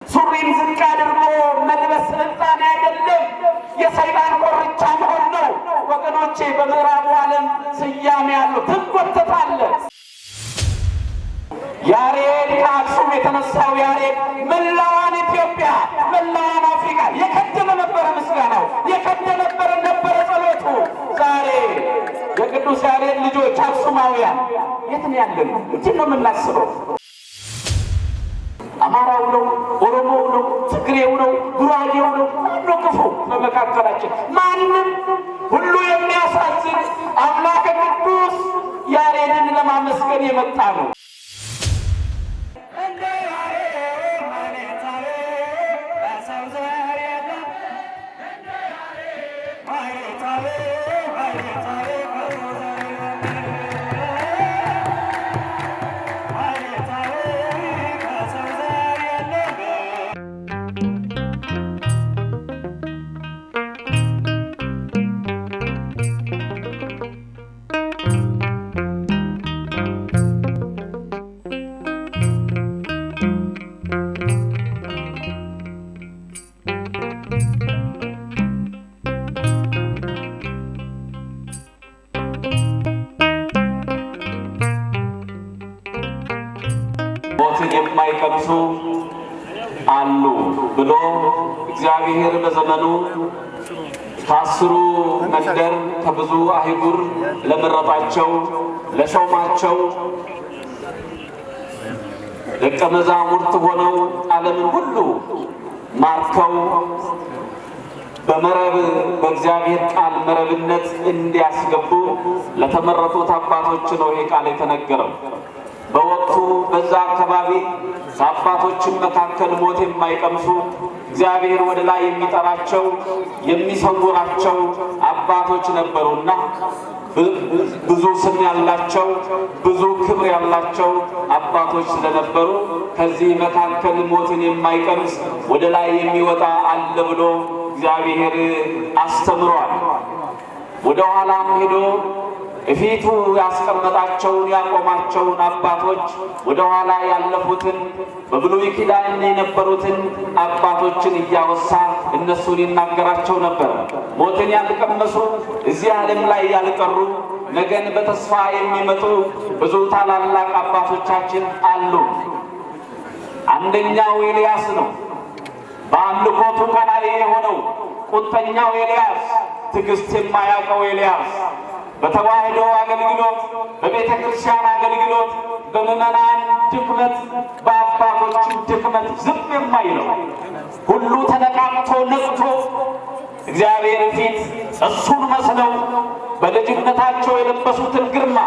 ሱሪን ዝቅ አድርጎ መልበስ ስልጣኔ አይደለም፣ የሰይጣን ኮርቻ መሆን ነው። ወገኖቼ፣ በምዕራቡ ዓለም ስያሜ ያለው ትጎተታለህ። ያሬድ፣ ከአክሱም የተነሳው ያሬድ መላዋን ኢትዮጵያ፣ መላዋን አፍሪካ የከደነ ነበረ ምስጋናው፣ የከደነ ነበረ ጸሎቱ። ዛሬ የቅዱስ ያሬድ ልጆች አክሱማውያን የት ነው ያለን? ምንድን ነው የምናስበው? አማራው ነው፣ ኦሮሞው ነው፣ ትግሬው ነው፣ ጉራጌው ነው፣ ማነው ክፉ በመካከላችን? ማንም። ሁሉ የሚያሳዝን አምላከ ቅዱስ ያሬድን ለማመስገን የመጣ ነው። እንደ ያሬድ ማኅሌታዊ በሰው ዘር የለም፣ ማኅሌታዊ ማኅሌታዊ በሰው ዘር የለም፣ ማኅሌታዊ በሰው ዘር የለም። ሞትን የማይቀምሱ አሉ ብሎ እግዚአብሔር በዘመኑ ከ10ሩ መንደር ከብዙ አህጉር ለመረጣቸው፣ ለሾማቸው፣ ደቀ መዛሙርት ሆነው ዓለምን ሁሉ ማርከው በመረብ፣ በእግዚአብሔር ቃል መረብነት እንዲያስገቡ ለተመረጡት አባቶች ነው ይሄ ቃል የተነገረው። በወቅቱ በዛ አካባቢ ከአባቶችን መካከል ሞት የማይቀምሱ፣ እግዚአብሔር ወደ ላይ የሚጠራቸው፣ የሚሰውራቸው አባቶች ነበሩና ብዙ ስም ያላቸው፣ ብዙ ክብር ያላቸው አባቶች ስለነበሩ ከዚህ መካከል ሞትን የማይቀምስ ወደ ላይ የሚወጣ አለ ብሎ እግዚአብሔር አስተምሯል። ወደ ኋላም ሄዶ እፊቱ ያስቀመጣቸውን፣ ያቆማቸውን አባቶች፣ ወደ ኋላ ያለፉትን፣ በብሉይ ኪዳን የነበሩትን አባቶችን እያወሳ እነሱን ይናገራቸው ነበር። ሞትን ያልቀመሱ፣ እዚህ ዓለም ላይ ያልቀሩ፣ ነገን በተስፋ የሚመጡ ብዙ ታላላቅ አባቶቻችን አሉ። አንደኛው ኤልያስ ነው። በአምልኮቱ ቀናኢ የሆነው ቁጠኛው ኤልያስ፣ ትዕግስት የማያውቀው ኤልያስ፣ በተዋህዶ አገልግሎት፣ በቤተ ክርስቲያን አገልግሎት፣ በምዕመናን ድክመት፣ በአባቶችም ድክመት ዝም የማይለው፣ ሁሉ ተነቃቅቶ ነቅቶ እግዚአብሔር ፊት እሱን መስለው በልጅነታቸው የለበሱትን ግርማ፣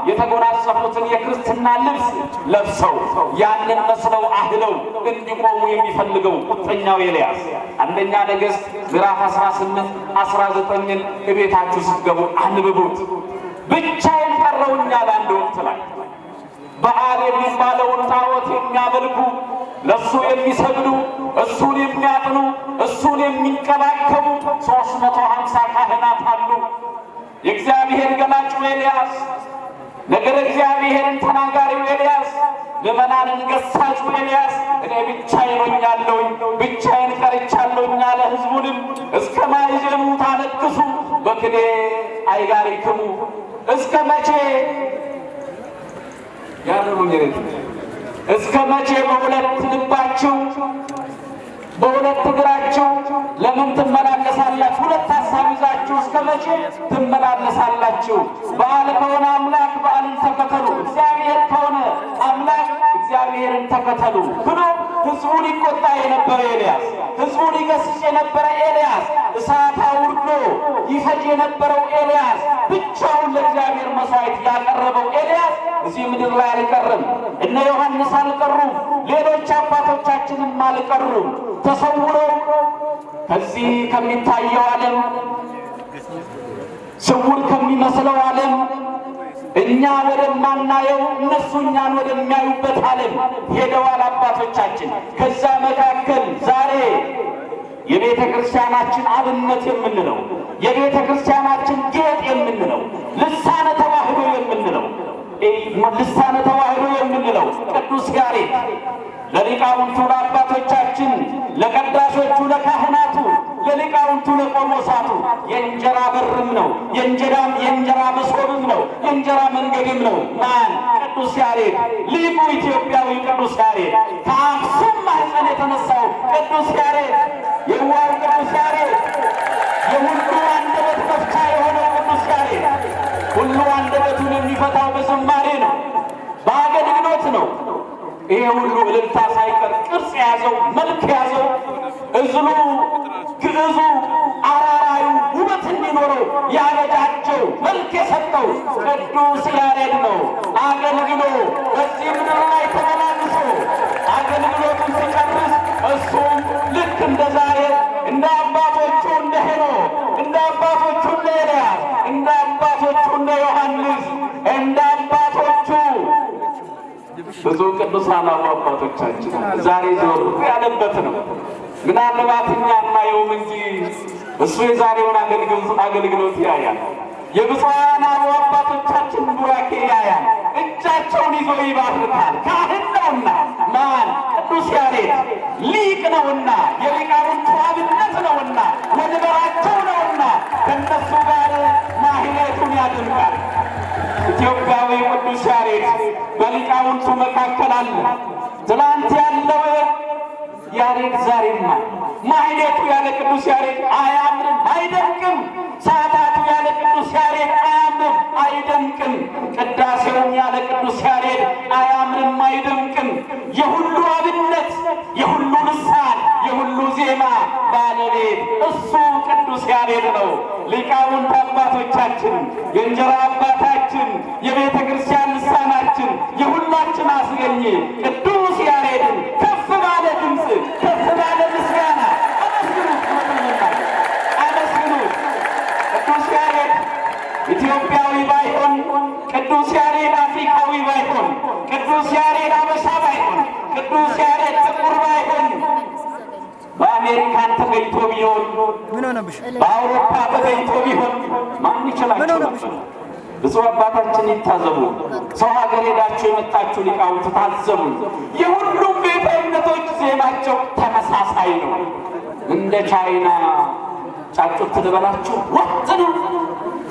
የተጎናጸፉትን የክርስትና ልብስ ለብሰው ያንን መስለው አህለው እንዲቆሙ የሚፈልገው ቁጠኛው ኤልያስ፣ አንደኛ ነገሥት ምዕራፍ 18 19ን እቤታችሁ ስትገቡ አንብቡት። ብቻዬን ቀረውኛ በአንድ ወቅት ላይ በዓል የሚባለውን ጣዖት የሚያመልኩ፣ ለእሱ የሚሰግዱ፣ እሱን የሚያጥኑ፣ እሱን የሚንከባከቡ 350 ካህናት አሉ። የእግዚአብሔር ገላጩ ኤልያስ፣ ነገረ እግዚአብሔርን ተናጋሪው ኤልያስ፣ ምዕመናንን ገሳጩ ኤልያስ እኔ ብቻዬን ሆኛለሁኝ፣ ብቻዬን ቀርቻለሁኝ አለ። ሕዝቡንም እስከ ማዕዘኑ ታነክሱ በክሌ አይጋሪክሙ፣ እስከ መቼ ያረሙኝ፣ እስከ መቼ በሁለት ልባችሁ፣ በሁለት እግራችሁ ለምን ትመላለሳላችሁ? ሁለት ሀሳብ ይዛችሁ እስከ መቼ ትመላለሳላችሁ? በዓል ከሆነ አምላክ በዓልን ተከተሉ፣ እግዚአብሔር ከሆነ አምላክ እግዚአብሔርን ተከተሉ ብሎ ህዝቡን ይቆጣ የነበረ ኤልያስ፣ ህዝቡን ይገስጽ የነበረ ኤልያስ፣ እሳት አውርዶ ይፈጅ የነበረው ኤልያስ፣ ብቻውን ለእግዚአብሔር መስዋዕት ያቀረበው ኤልያስ እዚህ ምድር ላይ አልቀርም። እነ ዮሐንስ አልቀሩም። ሌሎች አባቶቻችንም አልቀሩም። ተሰውረው ከዚህ ከሚታየው ዓለም፣ ስውር ከሚመስለው ዓለም እኛ ወደማናየው፣ እነሱ እኛን ወደሚያዩበት ዓለም ሄደዋል አባቶቻችን። ከዛ መካከል ዛሬ የቤተ ክርስቲያናችን አብነት የምንለው፣ የቤተ ክርስቲያናችን ጌጥ የምንለው፣ ልሳነ ተዋህዶ የምንለው ቅዱስ ያሬድ። ለሊቃውንቱ ለአባቶቻችን፣ ለቀዳሾቹ፣ ለካህናቱ፣ ለሊቃውንቱ፣ ለቆሞሳቱ የእንጀራ በርም ነው። የእንጀራ መሶብም ነው። የእንጀራ መንገድም ነው። ማን? ቅዱስ ያሬድ፣ ሊቁ ኢትዮጵያዊ ቅዱስ ያሬድ፣ ከአክሱም ማኅፀን የተነሳው ቅዱስ ያሬድ፣ የዋው ቅዱስ ያሬድ፣ የሁሉ አንደበት መፍቻ የሆነው ቅዱስ ያሬድ። ሁሉ አንደበቱን የሚፈታው በዝማሬ ነው፣ በአገልግሎት ነው። ይሄ ሁሉ እልልታ ሳይቀር ቅርጽ የያዘው፣ መልክ የያዘው፣ እዝሉ፣ ግዕዙ፣ አራራዩ ውበት እንዲኖረው ያበጃቸው፣ መልክ የሰጠው ቅዱስ ያሬድ ነው። አገልግሎ በዚህ ምድር ላይ ተመላልሶ አገልግሎቱን ሲጨርስ እሱም ልክ እንደ ዛሬ እንደ አባቶቹ እንደ ሄኖክ፣ እንደ አባቶቹ እንደ ኤልያስ፣ እንደ አባቶቹ እንደ ዮሐንስ፣ እንደ አባቶቹ ብዙ ቅዱሳን አባቶቻችን ዛሬ ዞር ያለበት ነው። ምናልባት እኛ አናየውም እንጂ እሱ የዛሬውን አገልግሎት ያያል። የብፁዓን አበው አባቶቻችን ቡራኬ ያያል። እጃቸውን ይዞ ይባርካል። ካህን ነውና፣ ማን? ቅዱስ ያሬድ ሊቅ ነውና፣ የሊቃውንቱ አብነት ነውና፣ ወንበራቸው ነውና ከእነሱ ጋር ማህሌቱን ያደምቃል። ኢትዮጵያዊ ቅዱስ ያሬድ በሊቃውንቱ መካከል አለ። ትላንት ያለው ያሬድ ዛሬማ ማህሌቱ ያለ ቅዱስ ያሬድ አያምርም፣ አይደምቅም። ሰዓታቱ ያለ ቅዱስ ያሬድ አያምርም፣ አይደምቅም። ቅዳሴውም ያለ ቅዱስ ያሬድ አያምርም፣ አይደምቅም። የሁሉ አብነት፣ የሁሉ ልሳን፣ የሁሉ ዜማ ባለቤት እሱ ቅዱስ ያሬድ ነው። ሊቃውንት አባቶቻችን፣ የእንጀራ አባታችን፣ የቤተ ክርስቲያን ልሳናችን፣ የሁላችን አስገኝ ቅዱስ ያሬድን ከፍ ባለ ድምፅ፣ ከፍ ባለ ምስጋና አመስግኑት። አመስግኑት። ቅዱስ ያሬድ ኢትዮጵያዊ ባይሆን፣ ቅዱስ ያሬድ አፍሪካዊ ባይሆን፣ ቅዱስ ያሬድ አበሻ ባይሆን፣ ቅዱስ ያሬድ ጥቁር ባይሆን፣ በአሜሪካን ተገኝቶ ቢሆን፣ ምን ሆነብሽ? በአውሮፓ ተገኝቶ ቢሆን ማን ይችላቸው ነበር? ብፁዕ አባታችን ይታዘቡ። ሰው ሀገር ሄዳችሁ የመጣችሁ ሊቃውንት ታዘቡ። የሁሉም ቤተ እምነቶች ዜማቸው ተመሳሳይ ነው። እንደ ቻይና ጫጩት ልበላችሁ ወጥ ነው።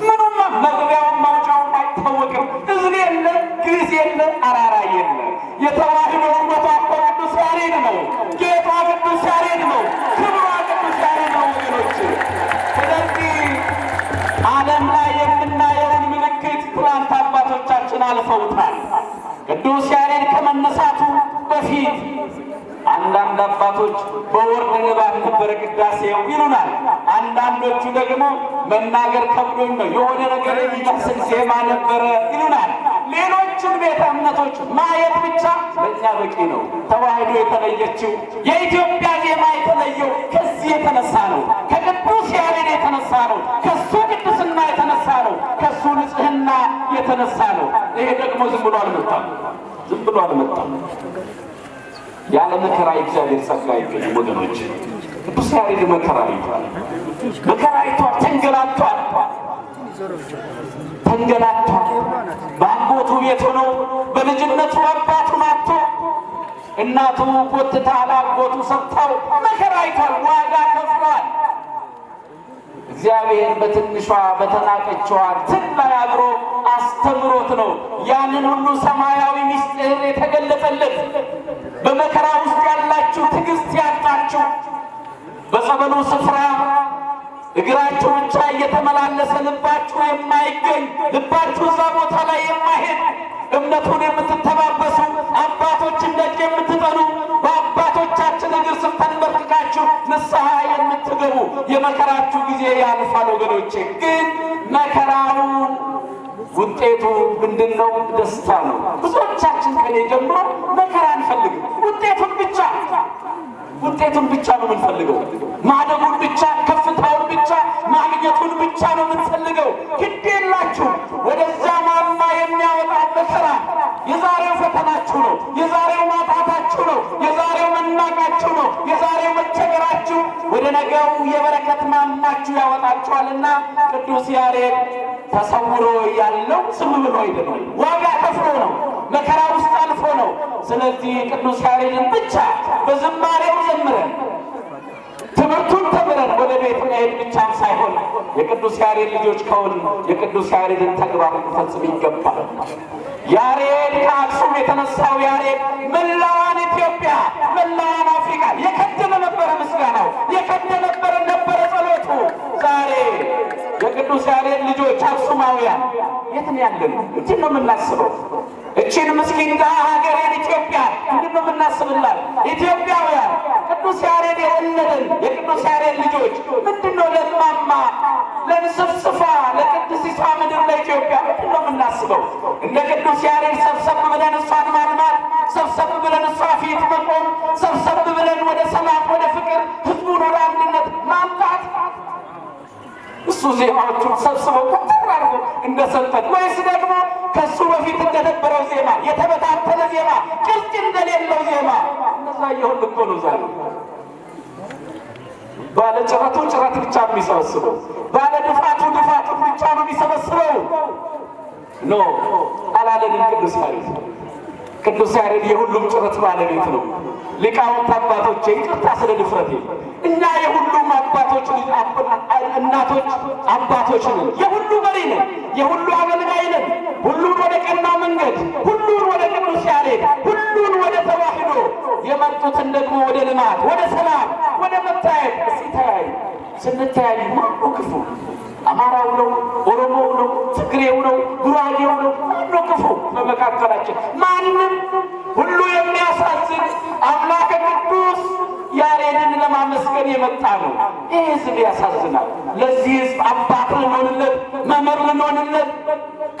ምኑም መግቢያውን መውጫውን አይታወቅም። እዝል የለ፣ ግዕዝ የለ፣ አራራ የለ። የተዋህዶ ውበቷ እኮ ቅዱስ ያሬድ ነው። ጌጧ ቅዱስ ያሬድ ነው። ክብሯ ቅዱስ ያሬድ ነው ወገኖች። ስለዚህ ዓለም ላይ የምናየውን ምልክት ትላንት አባቶቻችን አልፈውታል። ቅዱስ ያሬድ ከመነሳቱ በፊት አንዳንድ አባቶች በወርድ ንባብ ነበረ ቅዳሴው ይሉናል። አንዳንዶቹ ደግሞ መናገር ከብዶኝ ነው፣ የሆነ ነገር የሚመስል ዜማ ነበረ ይሉናል። ሌሎችን ቤተ እምነቶች ማየት ብቻ ለእኛ በቂ ነው። ተዋህዶ የተለየችው፣ የኢትዮጵያ ዜማ የተለየው ከዚህ የተነሳ ነው። ከቅዱስ ያሬድ የተነሳ ነው። ከሱ ቅድስና የተነሳ ነው። ከሱ ንጽሕና የተነሳ ነው። ይሄ ደግሞ ዝም ብሎ አልመጣም። ዝም ብሎ አልመጣም። ያለ መከራ የእግዚአብሔር ጸጋ አይገኝም ወገኖች። ቅዱስ ያሬድ መከራ አይቷል። መከራ አይቷል። ተንገላቷል። ተንገላቷል። በአጎቱ ቤት ሆኖ በልጅነቱ አባቱን አጥቶ እናቱ ጎትታ ለአጎቱ ሰጥታው መከራ አይቷል። ዋጋ ከፍሏል። እግዚአብሔር በትንሿ በተናቀችዋ ትል ላይ አድሮ አስተምሮት ነው ያንን ሁሉ ሰማያዊ ምስጢር የተገለጠለት። በመከራ ውስጥ ያላችሁ፣ ትዕግስት ያጣችሁ፣ በጸበሉ ስፍራ እግራችሁ ብቻ እየተመላለሰ ልባችሁ የማይገኝ፣ ልባችሁ እዛ ቦታ ላይ የማይሄድ፣ እምነቱን የምትተባበሱ፣ አባቶችን ደጅ የምትጠኑ፣ በአባቶቻችን እግር ስር ተንበርክካችሁ ንስሐ የምትገቡ የመከራችሁ ጊዜ ያልፋል ወገኖቼ። ግን መከራው ውጤቱ ምንድን ነው? ደስታ ነው። ብዙዎቻችን ከኔ ጀምሮ መከራ አንፈልግም። ውጤቱን ብቻ፣ ውጤቱን ብቻ ነው የምንፈልገው። ማደጉን ብቻ፣ ከፍታውን ብቻ፣ ማግኘቱን ብቻ ነው የምንፈልገው። ግድ የላችሁ፣ ወደዛ ማማ የሚያወጣ መከራ የዛሬው ፈተናችሁ ነው። የዛሬው ማጣታችሁ ነው። የዛሬው መናቃችሁ ነው። የዛሬው መቸገራችሁ ወደ ነገው የበረከት ማማችሁ ያወጣችኋልና ቅዱስ ያሬድ ተሰውሮ ያለው ዝም ብሎ አይደለም። ዋጋ ከፍሎ ነው። መከራ ውስጥ አልፎ ነው። ስለዚህ ቅዱስ ያሬድን ብቻ በዝማሬው ዘምረን ትምህርቱን ተምረን ወደ ቤት መሄድ ብቻም ሳይሆን የቅዱስ ያሬድ ልጆች ከሆን የቅዱስ ያሬድን ተግባር ልንፈጽም ይገባል። ያሬድ ከአክሱም የተነሳው ያሬድ መላዋን ኢትዮጵያ መላዋን አፍሪካ የከደነ ነበረ ምስጋናው፣ የከደነ ነበረ ጸሎቱ። ዛሬ የቅዱስ ያሬድ ልጆች አክሱማውያን የት ነው ያለን? ምንድን ነው የምናስበው? እቺን ምስኪን ድሃ ሀገሬን ኢትዮጵያ ምንድን ነው የምናስብላት? ኢትዮጵያውያን ቅዱስ ያሬድ የወለደን የቅዱስ ያሬድ ልጆች ምንድን ነው ለማማ ለንስፍስፋ ለቅድስቷ ምድር ለኢትዮጵያ ምንድን ነው የምናስበው? እንደ ቅዱስ ያሬድ ሰብሰብ ብለን እሷን ማልማት፣ ሰብሰብ ብለን እሷ ፊት መቆም፣ ሰብሰብ ብለን ወደ ሰላም፣ ወደ ፍቅር፣ ህዝቡን ወደ አንድነት ማምጣት እሱ ዜማዎቹን ሰብስበው ኮተር አድርጎ እንደሰጠን ወይስ ደግሞ ከሱ በፊት እንደነበረው ዜማ የተበታተነ ዜማ ቅርጽ እንደሌለው ዜማ እነዛ እየሆን እኮ ነው ዛሬ። ባለ ጭረቱ ጭረት ብቻ የሚሰበስበው፣ ባለ ድፋቱ ድፋቱ ብቻ ነው የሚሰበስበው። No አላለንም ቅዱስ ያሬድ። ቅዱስ ያሬድ የሁሉም ጭረት ባለቤት ነው። ሊቃውንት አባቶቼ ይቅርታ ስለ ድፍረቴ፣ እኛ የሁሉም አባቶች እናቶች አባቶች ነን። የሁሉ መሪ ነን። የሁሉ አገልጋይ ነን። ሁሉን ወደ ቀናው መንገድ፣ ሁሉን ወደ ቅዱስ ያሬድ፣ ሁሉን ወደ ተዋሕዶ የመጡትን ደግሞ ወደ ልማት፣ ወደ ሰላም፣ ወደ መታየት። እስኪ ተያዩ። ስንተያዩ ማነው ክፉ? አማራው ነው? ኦሮሞው ነው? ትግሬው ነው? ጉራጌው ነው? ማነው ክፉ በመካከላችን? ማንም። ሁሉ የሚያሳዝን አምላከ ቅዱስ ያሬድን ለማመስገን የመጣ ነው። ይህ ህዝብ ያሳዝናል። ለዚህ ህዝብ አባት ልንሆንለት፣ መምህር ልንሆንለት፣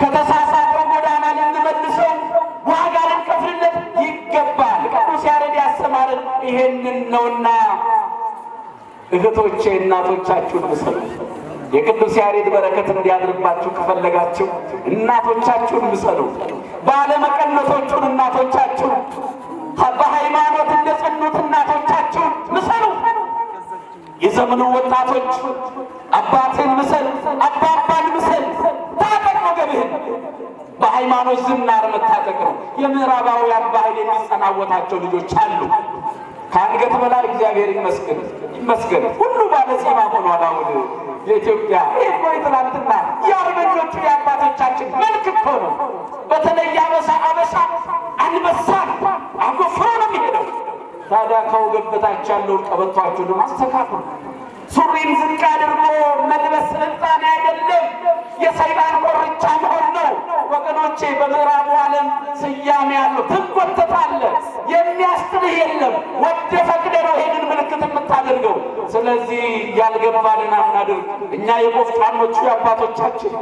ከተሳሳተው ጎዳና ልንመልሰው፣ ዋጋ ልንከፍልለት ይገባል። ቅዱስ ያሬድ ያስተማረን ይሄንን ነውና እህቶቼ እናቶቻችሁን ምሰሉ። የቅዱስ ያሬድ በረከት እንዲያድርባችሁ ከፈለጋችሁ እናቶቻችሁን ምሰሉ። ባለመቀነቶቹን እናቶቻችሁን፣ በሃይማኖት እንደጸኑት እናቶቻችሁን ምሰሉ። የዘመኑ ወጣቶች አባትን ምሰል፣ አባባን ምሰል። ታጠቅ ወገብህን። በሃይማኖት ዝናር መታጠቅ ነው። የምዕራባውያን ባህል የሚጸናወታቸው ልጆች አሉ። ከአንገት በላይ እግዚአብሔር ይመስገን ይመስገን፣ ሁሉ ባለ ጺማ ሆኗል። አሁን የኢትዮጵያ ይህ እኮ የትላንትና የአርበኞቹ የአባቶቻችን መልክ እኮ ነው። በተለይ አበሳ አበሳ አንበሳ አጎፍሮ ነው የሚሄደው። ታዲያ ከወገብ በታች ያለውን ቀበቷችሁን አስተካክሉ። ሱሪን ዝቅ አድርጎ መልበስ ስልጣኔ አይደለም፣ የሰይጣን ኮርቻ መሆን ነው። ወገኖቼ በምዕራቡ ዓለም ስያሜ ያለው ትጎተታለህ፣ የሚያስጥልህ የለም። ወደ ፈቅደ ነው ይሄንን ምልክት የምታደርገው። ስለዚህ ያልገባንን አናድርግ። እኛ የቆፍጣኖቹ የአባቶቻችን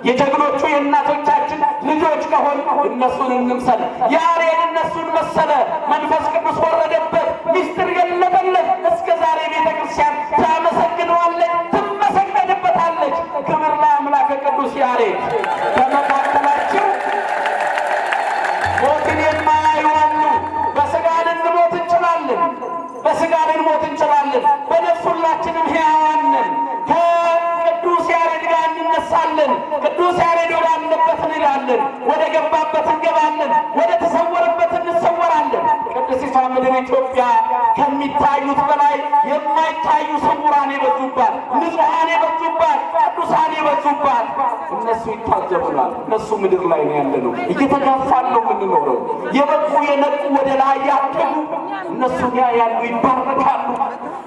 የጀግኖቹ የእናቶቻችን ልጆች ከሆን እነሱን እንምሰል። ያሬድ እነሱን መሰለ። መንፈስ ቅዱስ ወረደበት፣ ሚስጥር ገለጠለት። እስከ ዛሬ ቤተ ክርስቲያን ታመሰግነዋለች፣ ትመሰገንበታለች። ክብር ለአምላከ ቅዱስ ያሬድ። ከመካከላችሁ ሞትን የማያዩ አሉ። በስጋ ልንሞት እንችላለን፣ በስጋ ልንሞት እንችላለን። በነፍስ ሁላችንም ሕያዋን ነን። ከቅዱስ ያሬድ ጋር እንነሳለን። ቅዱስ ያሬድ ወዳለበት እንሄዳለን። ወደ ገባበት እንገባለን። ወደ ተሰወረበት እንሰወራለን። ቅድስቷ ምድር ኢትዮጵያ ከሚታዩት በላይ የማይታዩ ስውራን የበዙባት፣ ንጹሐን የበዙባት፣ ቅዱሳን የበዙባት እነሱ ይታዘቡናል። እነሱ ምድር ላይ ነው ያለነው፣ እየተጋፋን ነው የምንኖረው። የበቁ የነቁ ወደ ላይ ያደጉ እነሱ ጋ ያሉ ይባረካሉ።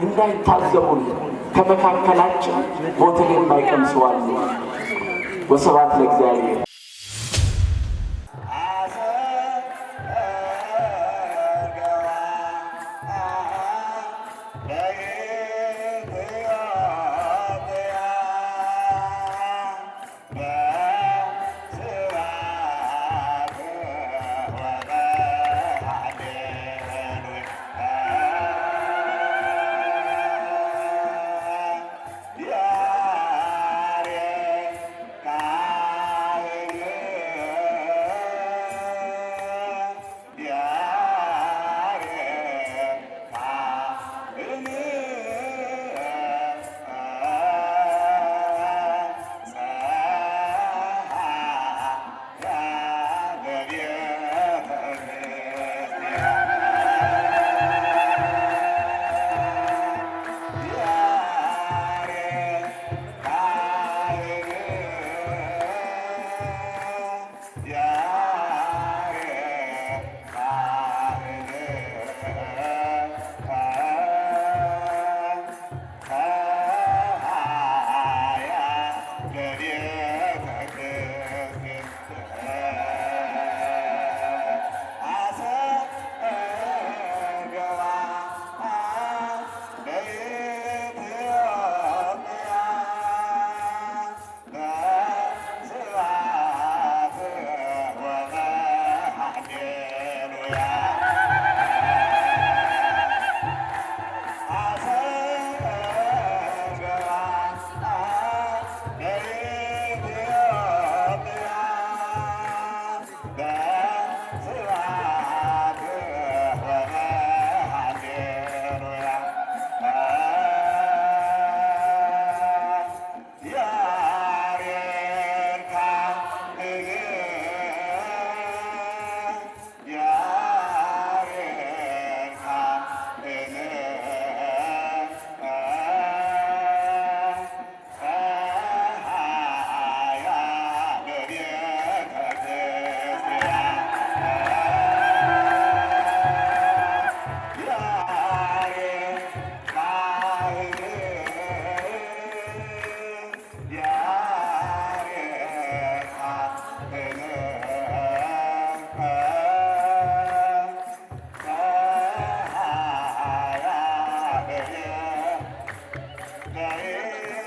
እንዳይታዘቡን ከመካከላችን ሞትን የማይቀምሱ አሉ። ወስብሐት ለእግዚአብሔር። ያሬድ ለኢትዮጵያ።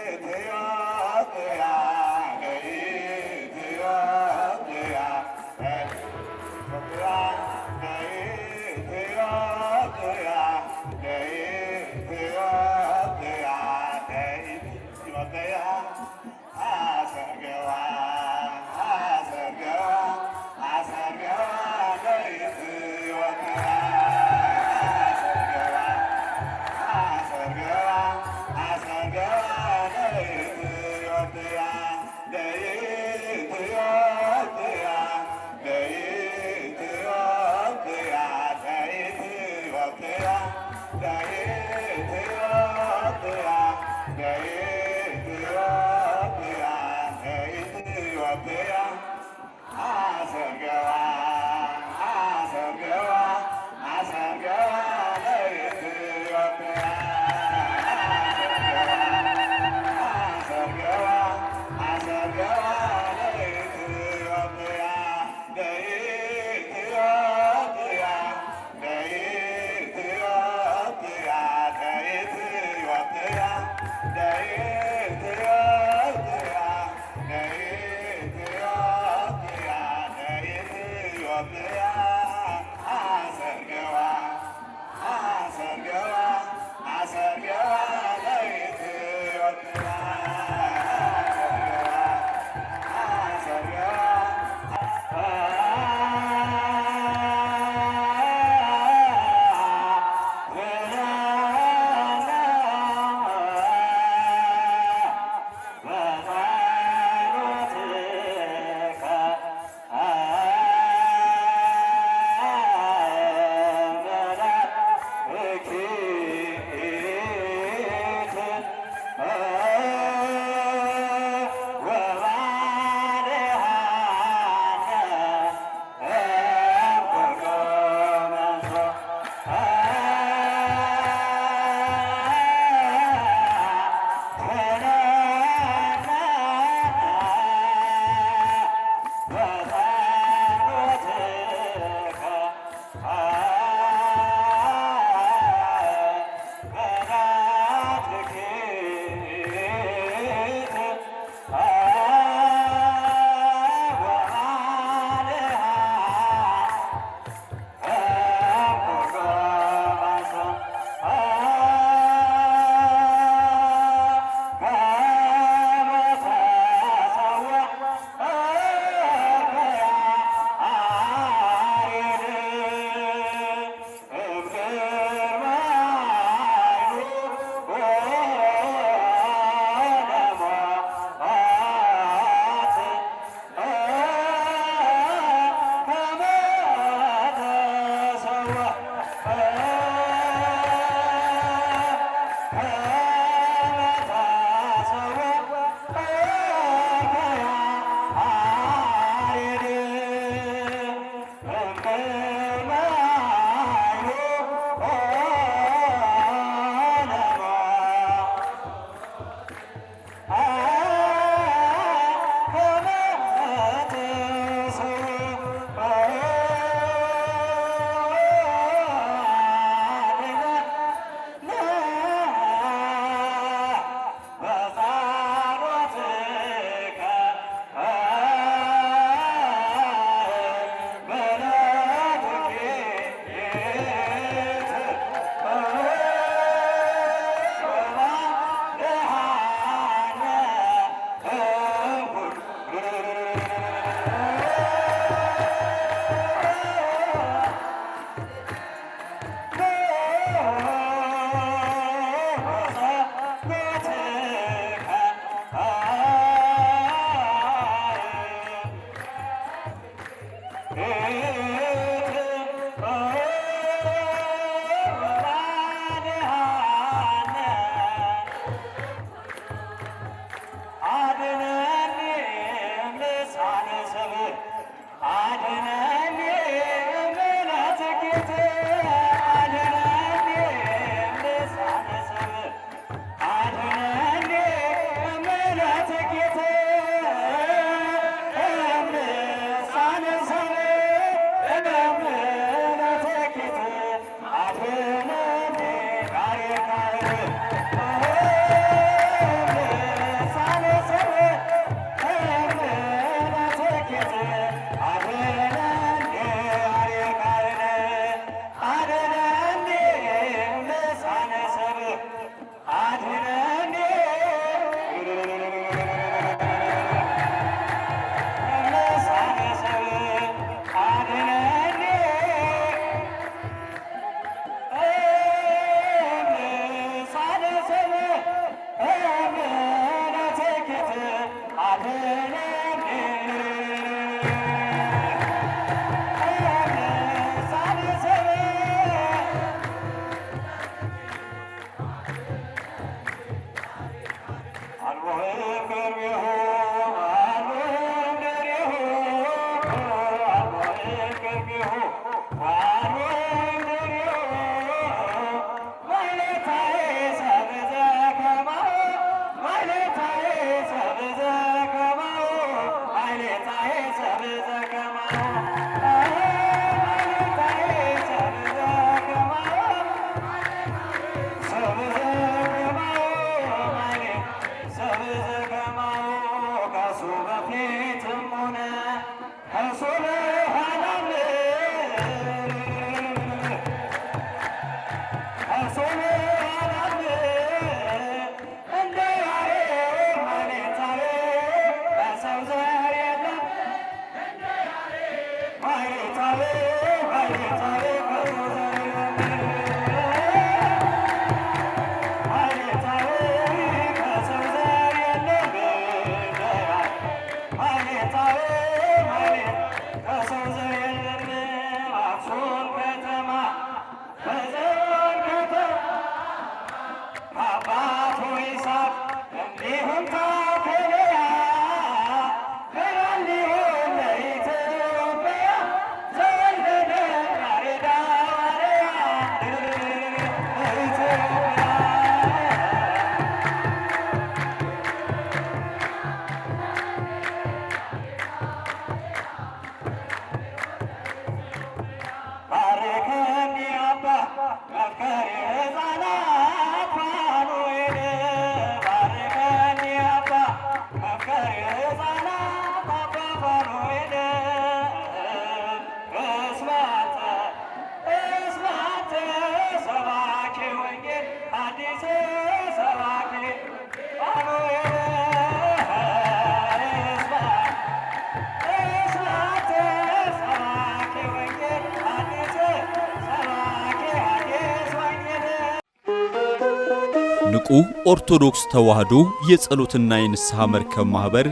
ንቁ ኦርቶዶክስ ተዋህዶ የጸሎትና የንስሐ መርከብ ማህበር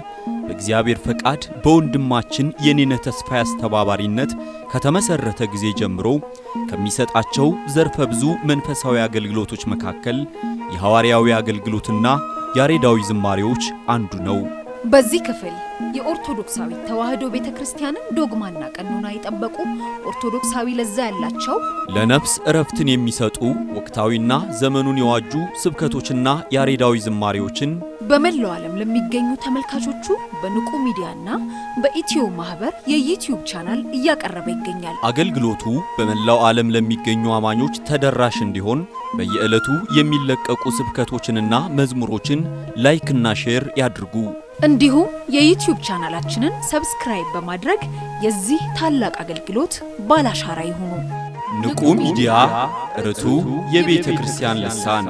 በእግዚአብሔር ፈቃድ በወንድማችን የኔነ ተስፋዬ አስተባባሪነት ከተመሰረተ ጊዜ ጀምሮ ከሚሰጣቸው ዘርፈ ብዙ መንፈሳዊ አገልግሎቶች መካከል የሐዋርያዊ አገልግሎትና ያሬዳዊ ዝማሬዎች አንዱ ነው። በዚህ ክፍል የኦርቶዶክሳዊ ተዋህዶ ቤተክርስቲያንን ዶግማና ቀኖና የጠበቁ፣ ኦርቶዶክሳዊ ለዛ ያላቸው፣ ለነፍስ እረፍትን የሚሰጡ ወቅታዊና ዘመኑን የዋጁ ስብከቶችና ያሬዳዊ ዝማሬዎችን በመላው ዓለም ለሚገኙ ተመልካቾቹ በንቁ ሚዲያና በኢትዮ ማህበር የዩቲዩብ ቻናል እያቀረበ ይገኛል። አገልግሎቱ በመላው ዓለም ለሚገኙ አማኞች ተደራሽ እንዲሆን በየዕለቱ የሚለቀቁ ስብከቶችንና መዝሙሮችን like ና share ያድርጉ። እንዲሁም የዩቲዩብ ቻናላችንን subscribe በማድረግ የዚህ ታላቅ አገልግሎት ባለአሻራ ይሁኑ። ንቁ ሚዲያ፣ ርቱ የቤተ ክርስቲያን ልሳን።